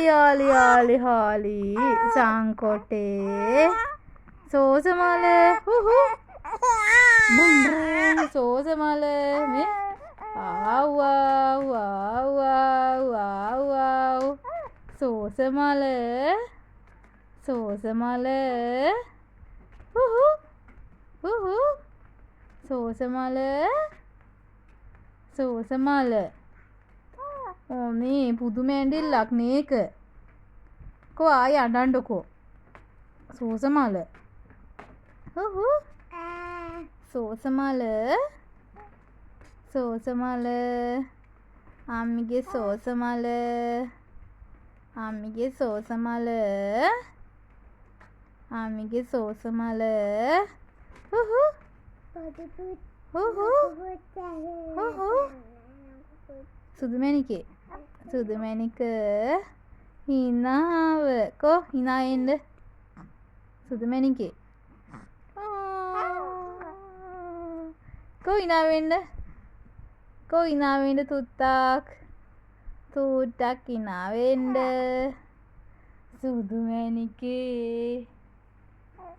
හාලි හාලි හාලි හාලි සංකොටේ සෝස මල හුහු බුම් සෝස මල මේ ආව් ආව් ආව් ආව් ආව් ආව් සෝස මල සෝස මල හුහු හුහු සෝස මල සෝස මල. ඕනේ පුදුම ඇඬිල්ලක් නේ ඒක. කෝ ආයෙ අඬන්නකෝ. සෝස මල හුහු සෝස මල සෝස මල අම්මිගේ සෝස මල අම්මිගේ සෝස මල අම්මිගේ සෝස මල හුහු හුහු හුහු සුදු මැණිකේ සුදු මැණික හිනාව කෝ හිනා එන්න සුදු මැණිකේ කෝ හිනා වෙන්න කෝ හිනා වෙන්න තුත්තක් තුට්ටක් හිනා වෙන්න සුදු මැණිකේ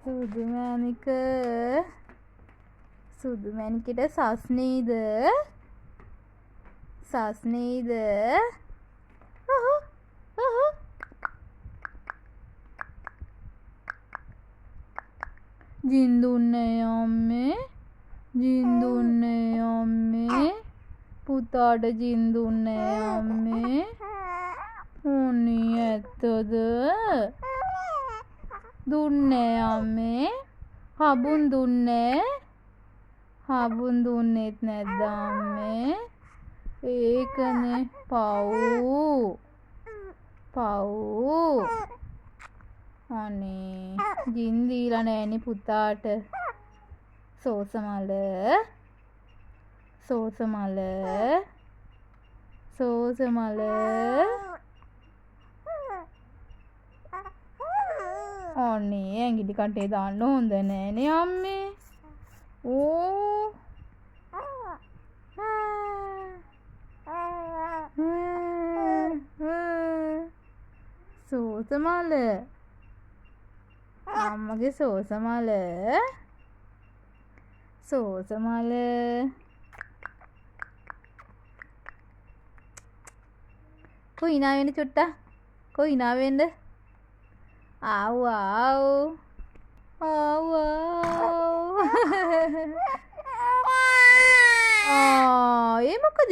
සුදු මැණික සුදු මැණිකේට සස්නේද සස්නේද ඔහු ඔහු ජින් දුන්නේ අම්මේ ජින් දුන්නේ අම්මේ පුතාට ජින් දුන්නේ අම්මේ උනි ඇත්තද දුන්නේ අම්මේ හබුන් දුන්නේ හබුන් දුන්නෙත් නැද්ද අම්මේ ඒකනේ පව් පව් අනේ ජින් දීලා නෑනේ පුතාට සෝස මල සෝස මල සෝස මල අනේ ඇඟිලි කටේ දාන්න හොඳ නෑනේ අම්මේ. ඕ සෝස මල අම්මගේ සෝස මල සෝස මල කො hina වෙන්න චුට්ටක් කො hina වෙන්න ආව් ආව් ආව් ආව් ආ ඒ මොකද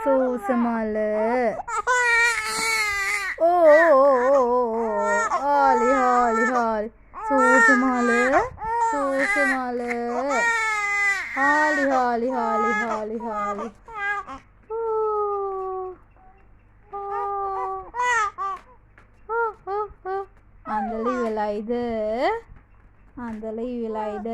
සෝස මල ඕ හාලි හාලි හාලි සෝස මල සෝස මල හාලි හාලි හාලි හාලි හාලි අඳල ඉවලයිද අඳල ඉවලයිද.